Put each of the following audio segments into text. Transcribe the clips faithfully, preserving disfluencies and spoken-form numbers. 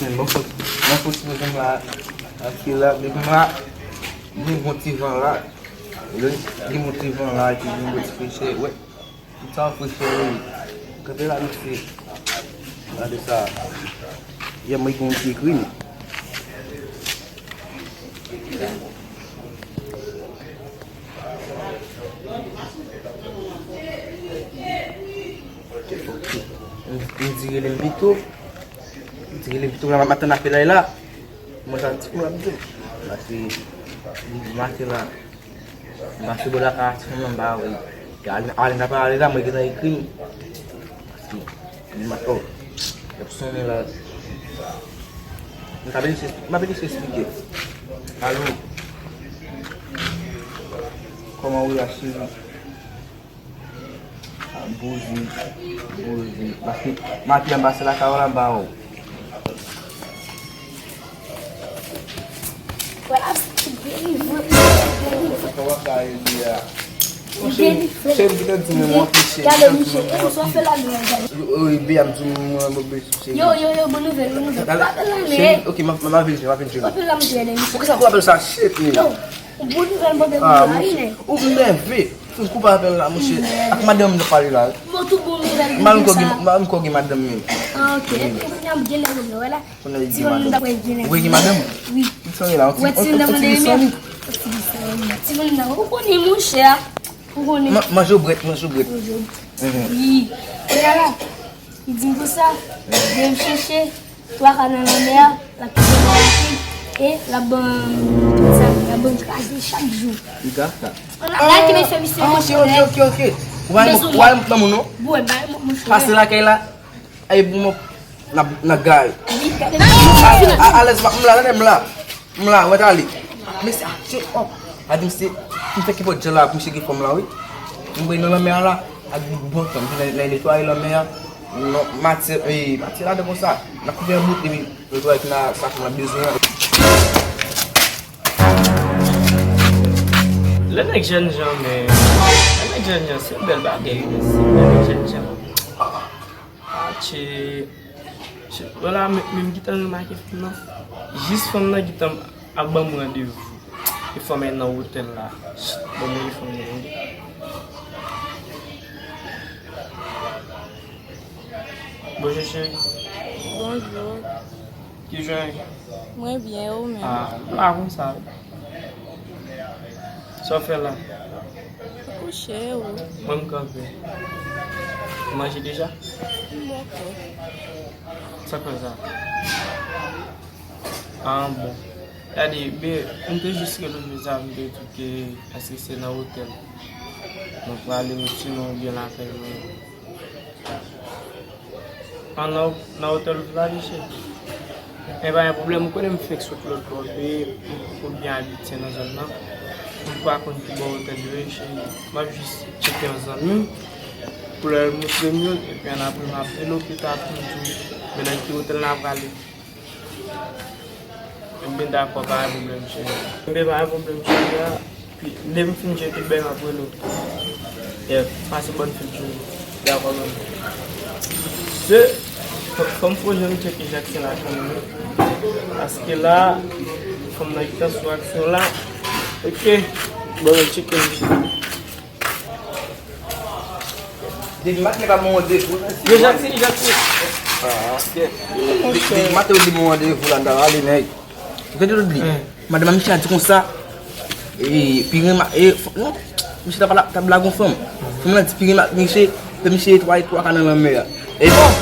Men bon, bon, bon, bon, la, ak la, depi m la, gen bon ti van la. Gen bon ti van la, epi gen bon ti frechè. Wè. Sa fresh, frè, wi. Kanpe la, mesye. Gade sa. Yè, mwen gen yon ti ekri m. M, m di rele m pito. M di rele m pito, la, m ap tann apèl la, la. Mwen sa, ti kou la, m di. Paske, li maten la. M pase bò lakay a ti fanm nan, m pa wè. Alen, Alen ta pale la, mwen gentan ekri m. Paske li mat, oh, l ap sonnen la. M pa vle, m pa vle esplike. Alo. Kòman ou ye, cheri? Ah, bouzi, bouzi. Paske maten an pase lakay ou la, m pa wè w. Voilà, se delivre, se delivre. Kòman sa ye, di a? Li delivre. Cheri, kite di mwen, mwen anpil, cheri. Gade, misye, e misye, w ap fè la, men, gade. Yo, yo, Bea, m di mwen, mwen, mwen, cheri. Yo, yo, yo, bon nouvèl, bon nouvèl. Gade, w ap fè la, men. Cheri, ok, m ap, m ap vin, m ap vin, cheri. W ap fè la, misye, gade, misye. Poukisa w ap fè sa, shit, men? Yo, bon nouvèl, bon nouvèl, ah, la, mesye, wi, men. Ou nève. Fouti koupe apèl la, monchè. Ak madanm nan pale la. Bon, tout bon nouvèl. M pa menm kwè gen, m pa menm kwè gen madanm menm. Ah, ok. Epi kounye a m gen nèg yo, wè la. Ti moun nan dapre gen nèg. Ou gen madanm? Wi. Ti moun nan, ti moun nan, ou konnen, monchè. Ou konnen. Manje w brèt, manje w brèt. Wi. Kounye a la. Li di m konsa, li di m chèche twa ka nan lanmè a, l ap kite mwen rapid, e l ap ban m tout sa, l ap ban m kraze chak jou. Li ka sa. An ap gade men fè misye. Ah, ok, ok, ok, ok. Wè, wè, m nan moun non. Pase lakay la, ay bon, m ap nan gay. Wi, gade. A, alèz, m la, tande m la. M la, mwen t ale. Mesye, ah, che, oh. A di misye, m fè kenpòt jan la, misye gen fanm la, wi. M voye nan lanmè a la, ak bon fanm, ki nan, nan netwaye lanmè a. Non, matyè, e, matyè ladan konsa. N ap koupe yon bout, epi netwaye ki nan sa fanm la bezwen an. Lè nèg jènjan, men, lè nèg jènjan, se bèl bagay, wi, mesye, lè nèg jènjan. Atche. Chit, wala, men, men m gentan remake fanm nan. Jis fanm nan gentan ap ban m randevou. E fanm nan nan otèl la. Chit, ban m rele fanm nan tande. Bonjou, cheri. Bonjou. Kijan w ye? Mwen byen, ou menm? Ah, m la konsa. Sa w fè la? Kouche, ou? Mwen, m kanpe. Ou manje deja? M poko. Sa k fè sa? Ah, bon. Gade, ben, m te jis rele w deja, m te di w ke èske se nan otèl nou prale, sinon oubyen lakay mwen. An nan, nan otèl ou prale, cheri? E pa gen pwoblèm, ou konnen m fenk sot lòt bò, e m poko byen abitye nan zòn nan. M pa konn ki bò otèl yo ye, cheri. M ap jis tcheke yon zanmi m pou lè l montre m yo, epi annapre m ap rele w pita pou m di w, men nan ki otèl n a prale. Ebyen, dakò, pa gen pwoblèm, cheri. Ebyen, pa gen pwoblèm, cheri, a. Pi, lè m fin tcheke bèl, m ap rele w. Yeah, pase bòn fin de jounen. Dakò, man. Se, fò, fò m fè jan m tcheke Jackson la kanmenm, wi. Paske la, fanm nan gentan sou aksyon la. Ok. Bon, mwen tcheke, mesye. Depi maten, nèg ap ban m randevou. Yo, Jackson, Jackson. Ah, ok. Depi maten, yo di m randevou la, m ta prale, nèg. Ou tande tout li? Madanm misye a di konsa, e, Pirim, e, non, misye t ap la, t ap lage yon fanm. Fanm lan di Pirim ak misye, fè misye netwaye twa ka nan lanmè a. E bon,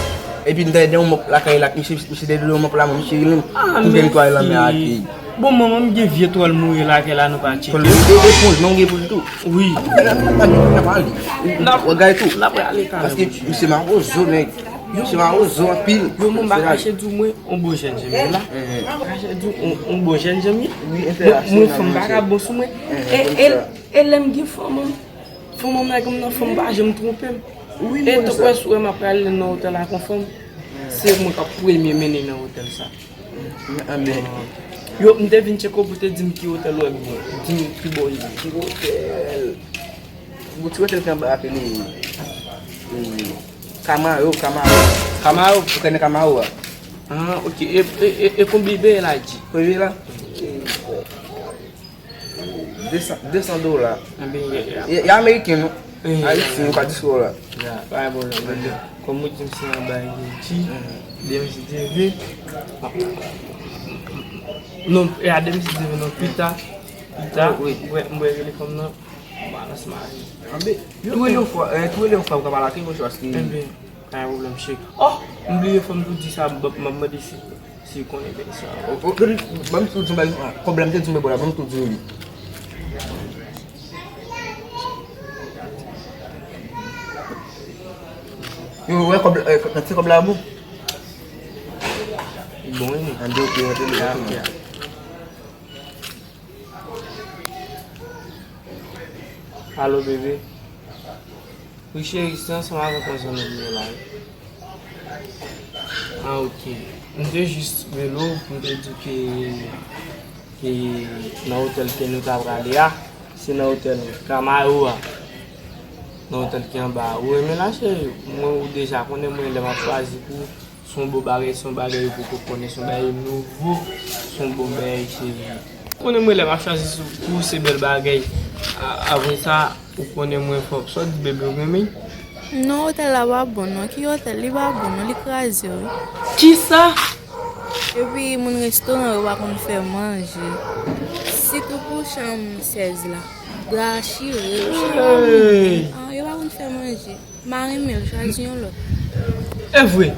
epi m tande yon mòp lakay la, misye, misye tande yon mòp la, misye rele m pou m vin netwaye lanmè a ak li. Bon, manman m gen vye twòl mouri lakay la, nou pa tcheke. Twòl mouri, e, eponj, non, gen eponj tou. Wi. N ap, n ap, n ap ale. N ap, w ap gade tou. N ap ale kanmenm. Paske misye mawozo, nèg. Misye mawozo anpil. Yo, mwen pa kache di w, mwen, yon bon jèn jan m ye la. Mwen pa kache di w, yon, yon bon jèn jan m ye. Mwen, mwen, fanm pa ka bon sou mwen. E, e, e lè m gen fanm, fanm nan, fanm nan, fanm pa janm twonpe m. E tankou w wè m ap prale nan otèl ak yon fanm, se mwen k ap premye mennen nan otèl sa. Yo, m te vin tcheke w pou te di m ki otèl ou ap bon. Di m ki bò l ye. Ki otèl? Bon, ti otèl ki anba a rele, e, Kamaro, Kamaro. Kamaro? Ou konnen Kamaro a? Ah, ok. E, e, e, e konbyen bebe la di? Konbyen la? Desan, desan dola. Ebyen, ya, ya. E, e ameriken, non? Wi, Ayisyen, yo ka di sou la. Ya, pa gen pwoblèm, ebyen. Kòm ou di m se yon bagay ki di, demen si Dye vle. Non, e a demen si Dye vle, non, pita. Pita, wi. Mwen, mwen rele fanm nan, balans mari. Anben, tou rele yon fwa, eh, tou rele yon fwa, ou ka pale ak li, monchè, paske. Ebyen, pa gen pwoblèm, cheri. Oh, m bliye, fò m tou di sa, m ap mande si, si konnen bèl sa. O, o, ban m tou di yon bagay, ah, pwoblèm te di m, bon, la, ban m tou di li. Yo, wè kòb, eh, kantite kòb la bon? Li bon, wi. Anben, ok, antre li, ok. Alo, bebe. Wi, cheri, se ansanm avèk yon zanmi m ye la, wi. Ah, ok. M te jis rele w pou m te di w ke, ke nan otèl ke nou ta prale a, se nan otèl Kamayo a. Nan otèl ki anba a. Ou renmen la, cheri? Mwen, ou deja konnen mwen lè m ap chwazi pou Se yon bon bagay, se yon bagay ou poko konnen, se yon bagay nouvo, se yon bon bagay, cheri. Konnen mwen lè m ap chwazi sou pou se bèl bagay. A- Apre sa, ou konnen mwen fò. Sa w di, bebe, ou renmen? Non, otèl la pa bon non. Ki otèl? Li pa bon non, li kraze wi. Kisa? Epi moun restoran yo pa konn fè manje. Sitou pou chanm sèz la. Dra chire, yo chire. Hey! Ah, yo pa konn fè manje. M pa renmen l, chwazi yon lòt. E vre?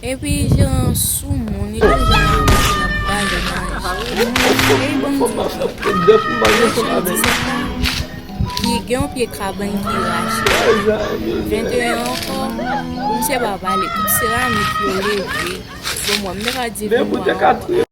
Epi jeran sou moun, li toujou nan manje, l ap bale manje. Epi bon m di w, nan chanm disèt la, ki gen yon pye kabann ki rache. Venteyen ankò, misye pa pale, tout seramik yo leve. Bon, mwen, m te ka di vin mwa ankò.